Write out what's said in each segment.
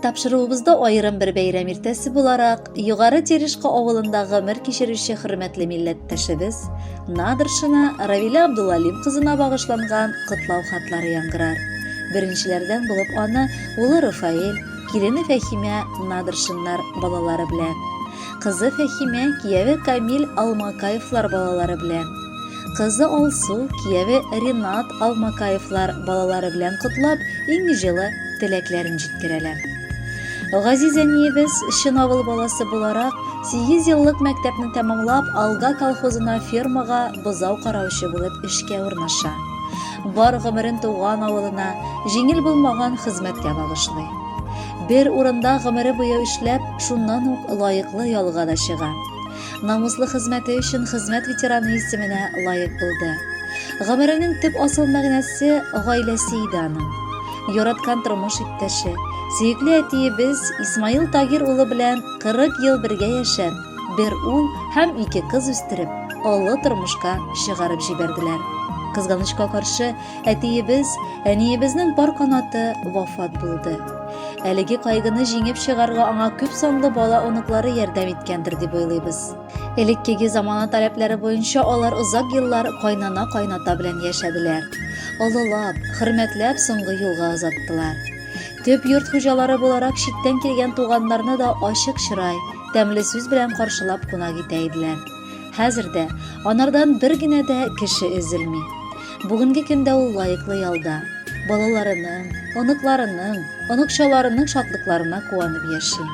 Тапшыруыбызда аерым бер бәйрәм иртәсе буларак, Югары Терешка авылында гомер кичерүче хөрмәтле милләттәшебез Надршина Равилә Абдулалим кызына багышланган котлау хатлары яңгырар. Беренчеләрдән булып аны улы Рафаэль, килене Фәһимә Надршиннар балалары белән, кызы Фәһимә, кияве Камил Алмакаевлар балалары белән, Кызы Алсу, кияве Ринат Алмакаевлар балалары белән котлап, иң җылы теләкләрен җиткерәләр. Газиз әниебез, чын авыл баласы буларак, 8 еллык мәктәпне тәмамлап, Алга колхозына фермага бозау караучы булып эшкә урнаша. Бар гомерен туган авылына, җиңел булмаган хезмәткә багышлый. Бер урында гомере буе эшләп, шуннан ук лаеклы ялга да чыга. Намуслы хезмәте өчен хезмәт ветераны исеменә лаек булды. Гомеренең төп асыл мәгънәсе гаиләсе иде аның. Яраткан тормыш иптәше, сөекле әтиебез Исмаил Тагир улы белән 40 ел бергә яшәп, бер ул һәм ике кыз үстереп, олы тормышка чыгарып җибәрделәр. Кызганычка каршы, әтиебез, әниебезнең пар канаты вафат булды. Әлеге кайгыны җиңеп чыгарга аңа күп санлы бала-оныклары ярдәм иткәндер дип уйлыйбыз. Элеккеге замана таләпләре буенча алар озак еллар кайнана-кайната белән яшәделәр. Олылап, хөрмәтләп соңгы юлга озаттылар. Төп йорт хуҗалары буларак читтән килгән туганнарны да ачык чырай, тәмле сүз белән каршылап кунак итә иделәр. Хәзер дә анардан бер генә дә кеше өзелми. Бүгенге көндә ул лаеклы ялда. Балаларының, оныкларының, оныкчаларының шатлыкларына куанып яши.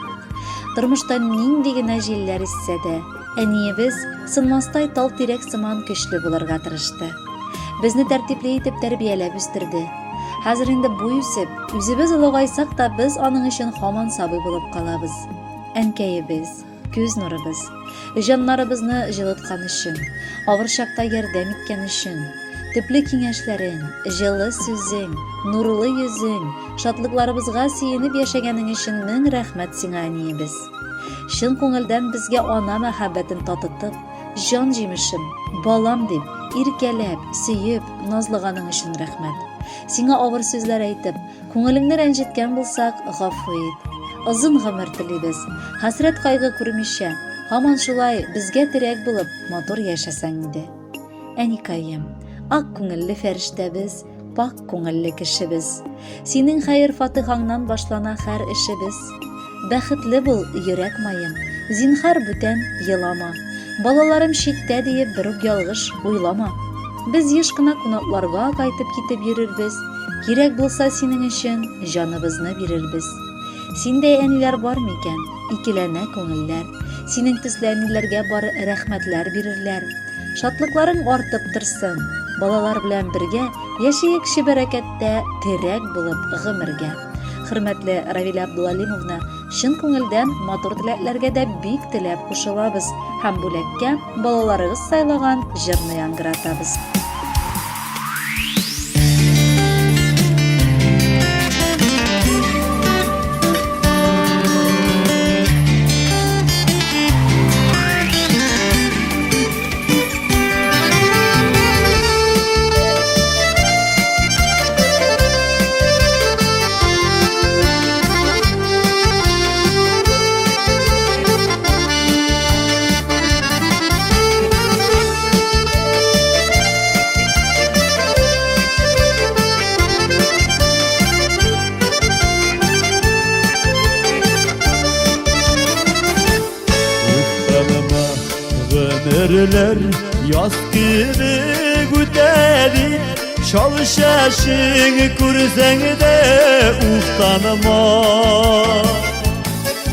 Тормышта нинди генә җилләр иссә дә, әниебез сынмастай тал-тирәк сыман көчле булырга тырышты. Безне тәртипле итеп тәрбияләп үстерде. Хәзер инде буй үсеп, үзебез олыгайсак та, без аның өчен һаман сабый булып калабыз. Әнкәебез, күз нурыбыз, җаннарыбызны җылыткан өчен, авыр чакта ярдәм иткән өчен, төпле киңәшләрең, җылы сүзең, нурлы йөзең, шатлыкларыбызга сөенеп яшәгәнең өчен мең рәхмәт сиңа, әниебез. Чын күңелдән безгә ана мәхәббәтен татытып, җан җимешем, балам дип, иркәләп, сөеп, назлаганың өчен рәхмәт. Сиңа авыр сүзләр әйтеп, Күңелеңне рәнҗеткән булсак, гафу ит. Озын гомер телибез. Хәсрәт-кайгы күрмичә, һаман шулай безгә терәк булып, матур яшәсәң иде. Әникаем, ак күңелле фәрештәбез, пакь күңелле кешебез. Синең хәер-фатыйхаңнан башлана һәр эшебез. Бәхетле бул, йөрәк маем, зинһар бүтән елама. Балаларым читтә диеп берүк ялгыш уйлама. Без еш кына кунакларга кайтып китеп йөрербез, кирәк булса синең өчен җаныбызны бирербез. Синдәй әниләр бар микән? Икеләнә күңелләр. Синең төсле әниләргә бары рәхмәтләр бирерләр. Шатлыкларың артып торсын. Балалар белән бергә яшиекче бәрәкәттә, терәк булып гомергә. Хөрмәтле Равилә Абдулалимовна, чын күңелдән матур теләкләргә дә бик теләп кушылабыз һәм бүләккә балаларыгыз сайлаган җырны яңгыратабыз. Гомерләр яз кебек үтә бит, Чал чәчең күрсәң дә уфтанма.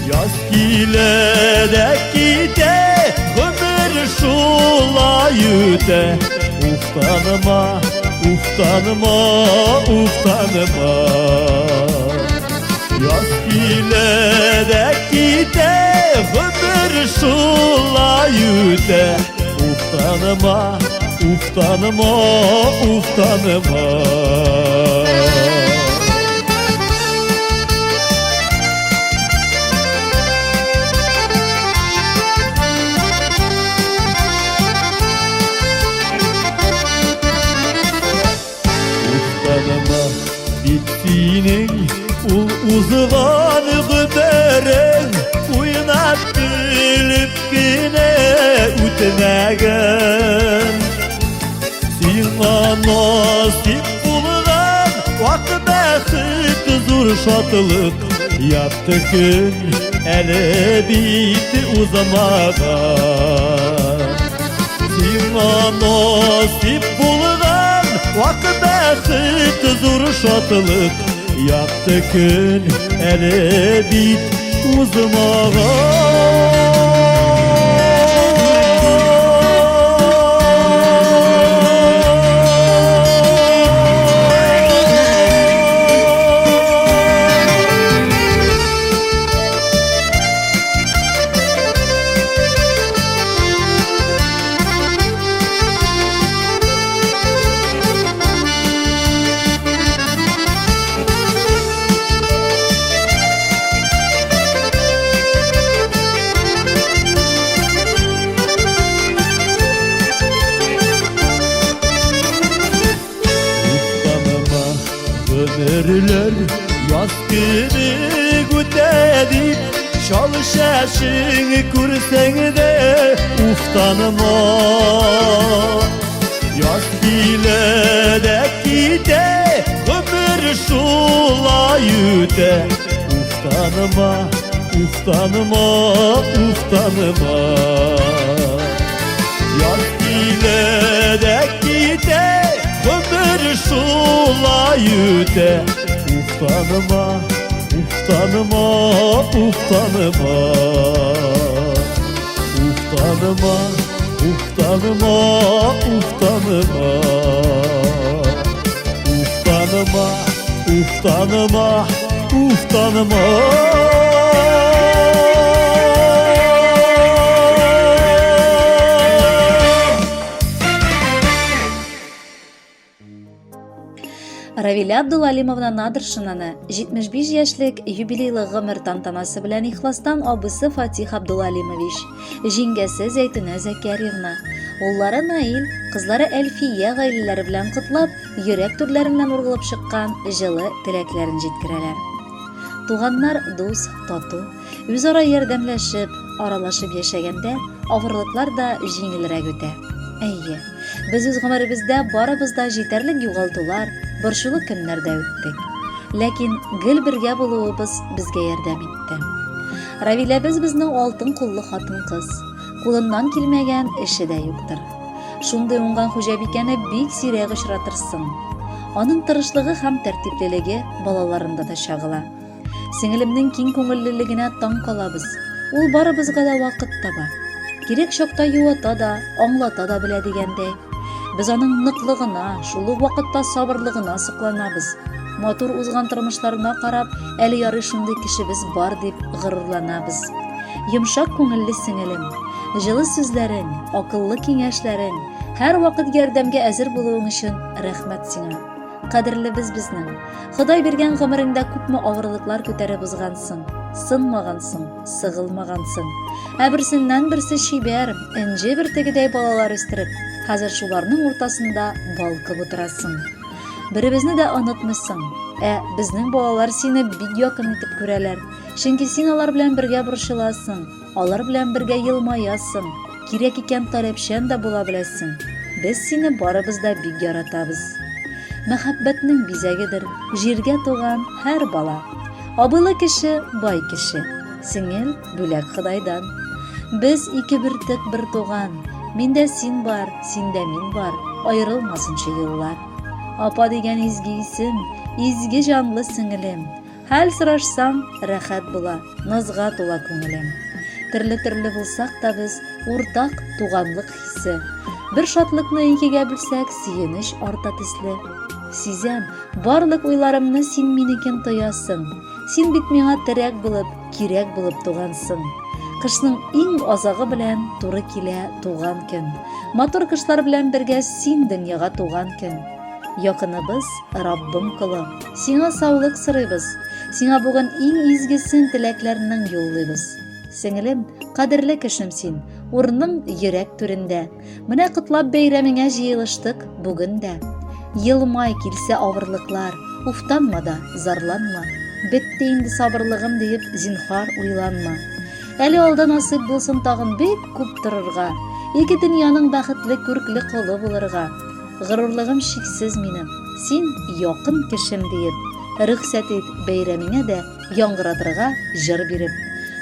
Яз килә дә китә, гомер шулай үтә. Уфтанма, уфтанма, уфтанма. Яз килә дә китә, гомер шулай үтә. Уфтанма, уфтанма, уфтанма. Уфтанма, бит синең ул узган. насип булган вак бәхет зур шатлык. Якты көн әле бит узмаган. Сиңа насип булган вак бәхет зур шатлык. Якты көн әле бит узмаган. Уфтанма, гомерләр яз кебек үтә дип, чал чәчең күрсәң дә уфтанма. Яз килә дә китә, гомер шулай үтә. Уфтанма, уфтанма, уфтанма. Яз килә дә китә, гомер шулай үтә. Уфтанма, уфтанма, уфтанма. Уфтанма, уфтанма, уфтанма. Уфтанма, уфтанма, уфтанма. Равилә Абдулалимовна Надршинаны 75 яшьлек юбилейлы гомер тантанасы белән ихластан абысы Фатих Абдулалимович, җиңгәсе Зәйтүнә Зәкәрьевна, уллары Наил, кызлары Әлфия гаиләләре белән котлап, йөрәк түрләреннән ургылып чыккан җылы теләкләрен җиткерәләр. Туганнар дус, тату, үзара ярдәмләшеп, аралашып яшәгәндә авырлыклар да җиңелрәк үтә. Әйе, без үз гомеребездә барыбыз да җитәрлек югалтулар, борчулы көннәр дә үттек. Ләкин гел бергә булуыбыз безгә ярдәм итте. Равиләбез безнең алтын куллы хатын-кыз. Кулыннан килмәгән эше дә юктыр. Шундый уңган хуҗабикәне бик сирәк очратырсың. Аның тырышлыгы һәм тәртиплелеге балаларында да чагыла. Сеңелемнең киң күңеллелегенә таң калабыз. Ул барыбызга да вакыт таба. Кирәк чакта юата да, аңлата да белә дигәндәй. Без аның ныклыгына, шул ук вакытта сабырлыгына сокланабыз. Матур узган тормышларына карап, әле ярый шундый кешебез бар дип горурланабыз. Йомшак күңелле сеңелем, җылы сүзләрең, акыллы киңәшләрең, һәрвакыт ярдәмгә әзер булуың өчен рәхмәт сиңа. Кадерлебез безнең. Ходай биргән гомереңдә күпме авырлыклар күтәреп узгансың, сынмагансың, сыгылмагансың. Ә берсеннән берсе чибәр, энҗе бөртегедәй балалар үстереп, хәзер шуларның уртасында балкып утырасың. Беребезне дә онытмыйсың. Ә безнең балалар сине бик якын итеп күрәләр. Чөнки син алар белән бергә борчыласың, алар белән бергә елмаясың, кирәк икән таләпчән дә була беләсең. Без сине барыбыз да бик яратабыз. Мәхәббәтнең бизәгедер җиргә туган һәр бала. Абыйлы кеше, бай кеше. Сеңел, бүләк Ходайдан. Без ике бөртек бер туган. Миндә син бар, синдә мин бар. Аерылмасынчы юллар. Апа дигән изге исем, изге җанлы сеңелем. Хәл сорашсаң, рәхәт була, назга тула күңелем. Төрле-төрле булсак та без, уртак туганлык хисе. Бер шатлыкны икегә бүлсәк, сөенеч арта төсле. Сизәм, барлык уйларымны син минекен тоясың. Син бит миңа терәк булып, кирәк булып тугансың. Кышның иң азагы белән туры килә туган көн. Матур кышлар белән бергә син дөньяга туган көн. Якыныбыз, Раббым колы, сиңа саулык сорыйбыз. Сиңа бүген иң изгесен теләкләрнең юллыйбыз. Сеңелем, кадерле кешем син, урының йөрәк түрендә. Менә котлап бәйрәмеңә җыелыштык бүген дә. Елмай килсә авырлыклар, уфтанма да, зарланма. Бетте инде сабырлыгым диеп, зинһар уйланма. Әле алда насыйп булсын тагын бик күп торырга, ике дөньяның бәхетле күркле колы булырга. Горурлыгым чиксез минем, син якын кешем диеп, рөхсәт ит бәйрәмеңә дә яңгыратырга җыр биреп.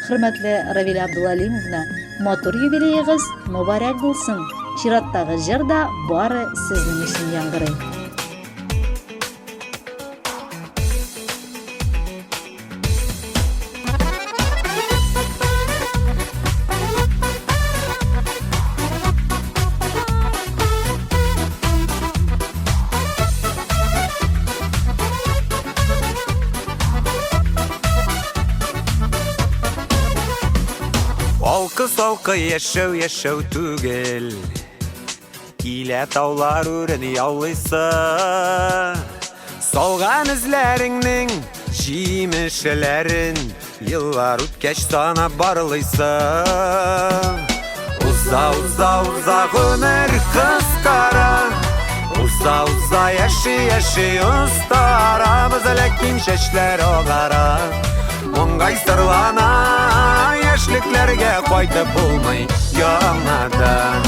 Хөрмәтле Равилә Абдулалимовна, матур юбилеегыз мөбарәк булсын! Чираттагы җыр да бары сезнең өчен яңгырый. Алкы-салкы яшәү яшәү түгел. Килә таулар үрен яулыйсы. Салган эзләреңнең җимешләрен еллар үткәч санап барлыйсы. Уза, уза, уза гомер кыскара. Уза, уза яши, яши остарабыз, ләкин чәчләр агара. Моңгай сырлана, яшьлекләргә кайтып булмый яңадан.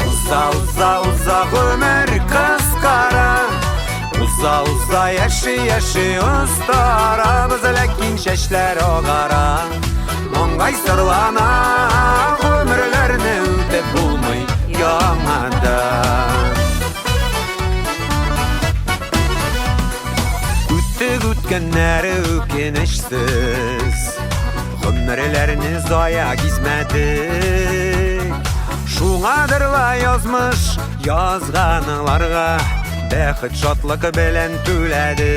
Уза, уза, уза гомер кыскара. Уза, уза яши, яши остарабыз, ләкин чәчләр агара. Моңгай сырлана, гомерләрне үтеп булмый яңадан. Үттек үткәннәре үкенечсез, гомерләрне зая гизмәдек. Шуңадыр ла язмыш язганларга бәхет шатлык белән түләде.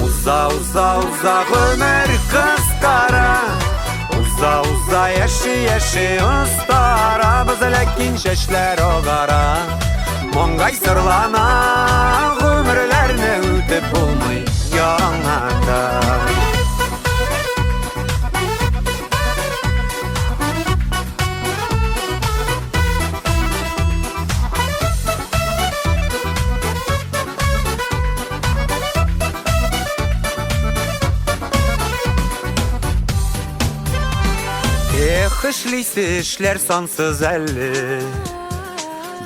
Уза, уза, уза гомер кыскара. Уза, уза яши, яши остарабыз, ләкин чәчләр агара. Моңгай сырлана, гомерләрне үтеп булмый яңадан. Эх, эшлисе эшләр сансыз әле.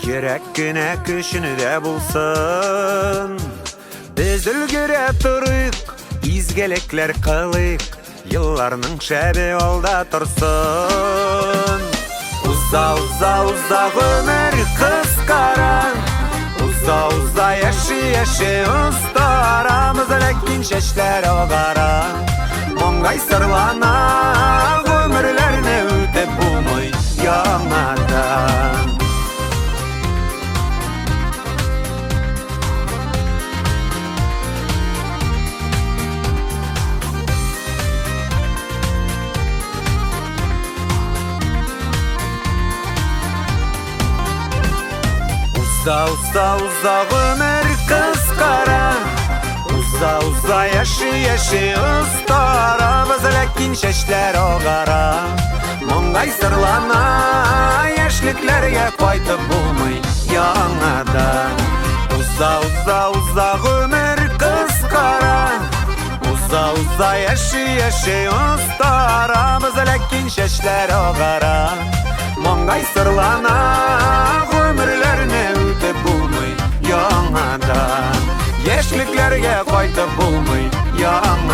Йөрәк кенә көчендә булсын. Без өлгерә торыйк, изгелекләр кылыйк, елларның шәбе алда торсын. Уза, уза, уза гомер кыскара. Уза, уза яши, яши остарабыз, ләкин чәчләр агара. Моңгай сырлана, гомерләрне үтеп булмый яңадан. Уза, уза, уза гомер кыскара. Уза, уза яши, яши остарабыз, ләкин чәчләр агара. Моңгай сырлана, яшьлекләргә кайтып булмый яңадан. Уза, уза, уза гомер кыскара. Уза, уза яши, яши остарабыз, ләкин чәчләр агара. Моңгай сырлана, гомерләрне үтеп булмый яңадан. Яшьлекләргә кайтып булмый яңадан.